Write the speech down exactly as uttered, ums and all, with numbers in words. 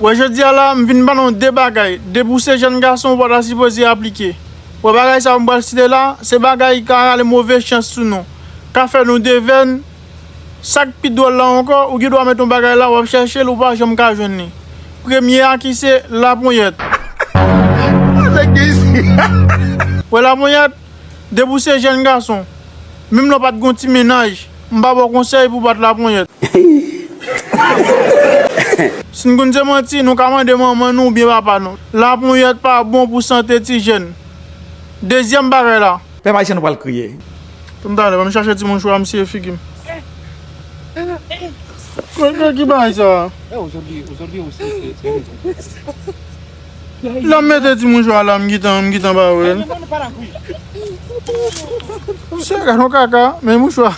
Wè, jodi a la, m vin ban nou de bagay. Depi w se jèn gason, ou pa ta sipoze aplike. Wè, bagay sa yo m pral site la, se bagay ki ka rale move chans sou nou, ka fè nou devèn. Sa k pi dwòl la ankò, ou gen dwa met yon bagay la, w ap chèche l, ou pa janm ka jwenn li. Premye a ki se laponyèt. Wè, laponyèt, depi w se jèn gason, menm lè w pa t gen yon ti mennaj, m pa ba w konsèy pou w bat laponyèt. Si n konn se manti, nou ka mande manman nou oubyen papa nou. Laponyèt pa bon pou sante ti jèn. Dezyèm bagay la. Pèp ayisyen, nou pral kriye. Tann talè, ban m chache ti mouchwa m siye figi m. Ki bagay sa? Lè m mete ti mouchwa la, m gentan, m gentan pa wè l. Misye gade yon kaka, men mouchwa.